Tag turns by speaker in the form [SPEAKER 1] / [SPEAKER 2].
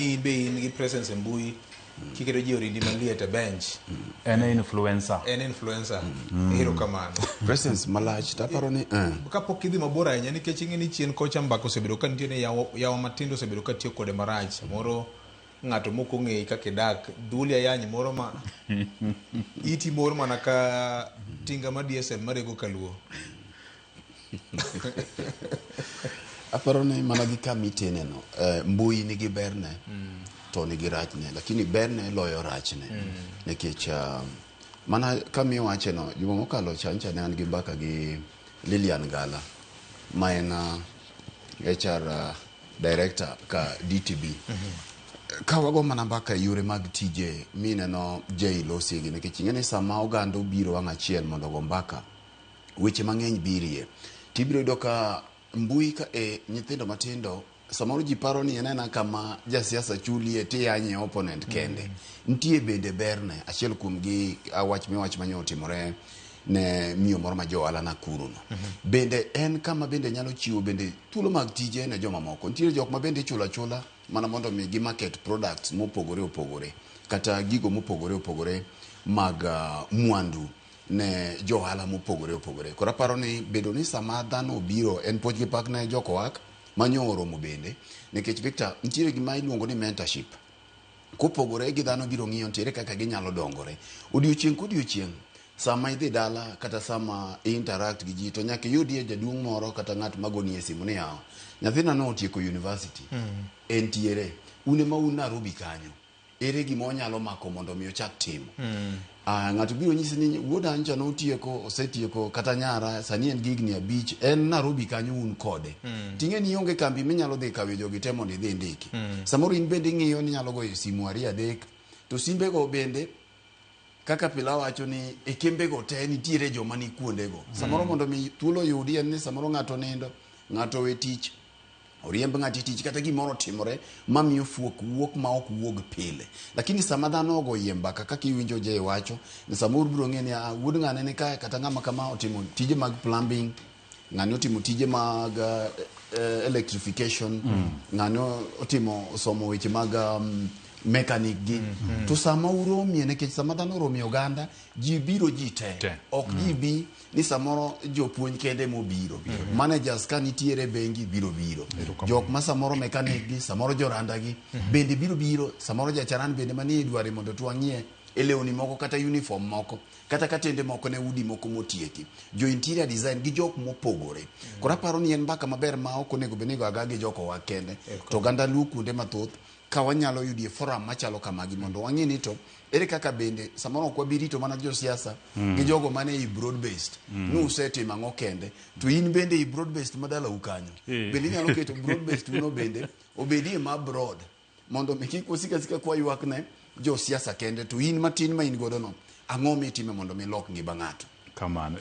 [SPEAKER 1] In be in gi presence e mbui kiketo ji orindi maliet e bench.
[SPEAKER 2] En e influencer.
[SPEAKER 1] En influencer. Erokamano.
[SPEAKER 3] Presence malach to aparo ni eh.
[SPEAKER 1] Kapok idhi mabor ahinya nikech ing'e ni chien kocha mbaka osebedo ka nitie ni yawa, yawa matindo osebedo ka tiyo kode marach. Samoro ng'ato mok ong'eyi kaka idak, dhuli ayany moro ma iti mor mana ka tinga ma diesel marego kaluo.
[SPEAKER 3] Aparo ni mana gi kama itene no, eh, mbui nigi berne to nigi rachne, lakini berne loyo rachne. Nikech mana kama iwache no, juma mokalo cha ncha ne an gi mbaka gi Lilian Gala ma en HR director ka DTB. Ka wago mana mbaka e yore mag tije mineno Jay losiegi nikech ing'e ni sama oganda obiro wang' achiel mondo ogo mbaka weche mang'eny birie. Tibiro yudo ka mbui ka e nyithindo matindo samoro ji paro ni en aena kama jasiasa chulie tiyanye opponent kende. Nitie bende berne achiel kuom gi wach miwach manyo otimore ne miyo moro ma jo ohala Nakuru no. Bende en kama bende nyalo chiwo bende thuolo mag tije ne joma moko. Nitiere jok ma bende ichulo achula mana mondo mi gi market products mopogore opogore kata gigo mopogore opogore mag mwandu ne jo ohala mopogore opogore. Koro aparo ni bedo ni sama dhano obiro en puoch gi pak ne jokowak manyo oromo bende nikech Victor nitiere gima iluongo ni mentorship. Kopogore gi dhano biro ng'iyo nitiere kaka ginyalo dongore. Odiochieng' kodiochieng' sama idhi dala kata sama i interact gi ji to nyaka iyudie jaduong' moro kata ng'at magoni e simu ni yawa nyathina no otieko university entiere un ema un Nairobi kanyo ere gima onyalo mako mondo mi ochak timo. Ah, ng'ato biro nyisi ni wuoda ncha notieko osetieko kata nyara sani en gi higni abich en Nairobi kanyo un kode. Ting'e ni ionge kambi minyalo dhi kawe jogi te mondo idhi indiki. Samoro in bende ing'iyo ni inyalo goyo simu ariyo adek to simbego bende kaka pile awacho ni e kembego te nitiere joma ni kuondego. Samoro mondo mi thuolo oyudi en ni samoro ng'ato nindo, ng'ato owe tich, oriemb ng'ato e tich kata gimoro otimore mamiyo fuok wuok ma ok wuog pile. Lakini sama dhano ogo yie mbaka kaka iwinjo Jay wacho, ni samoro biro ng'e ni ah, wuod ng'ane ni kae kata ng'ama kama otimo tije mag plumbing, ng'ani otimo tije mag electrification, ng'ani otimo osomo weche mag mechanic gi. To sama uromie nikech sama dhano oromie oganda, ji biro ji te.
[SPEAKER 2] Te.
[SPEAKER 3] Ok ji bi ni samoro jopuonj kende mobiro. Managers ka nitiere e bengi biro biro. Jok ma samoro mechanic gi, samoro joranda gi bende biro biro, samoro jacharan bende manie dware mondo twang'ie e lewni moko kata uniform moko kata katende moko ne udi moko motieki. Jo interior design gi jok mopogore. Koro aparo ni en mbaka maber ma ok onego bed ni igoyo agoya gi jokowa kende. To oganda luo kuonde mathoth ka wanyalo yudie forum machalo kamagi mondo wang'i ni to ere kaka bende samoro ok wabi rito mana josiasa gi jogo mane ei broad based ni usetimo ang'o kende to in bende ei broad based madalau kanyo bende inyalo keto broad based uno bende obedie ma broad mondo mi kik wasik asika kwa ywak ne josiasa kende to in matin ma in godo no ang'o mitime mondo mi lok ngima ng'ato.
[SPEAKER 2] Kamano.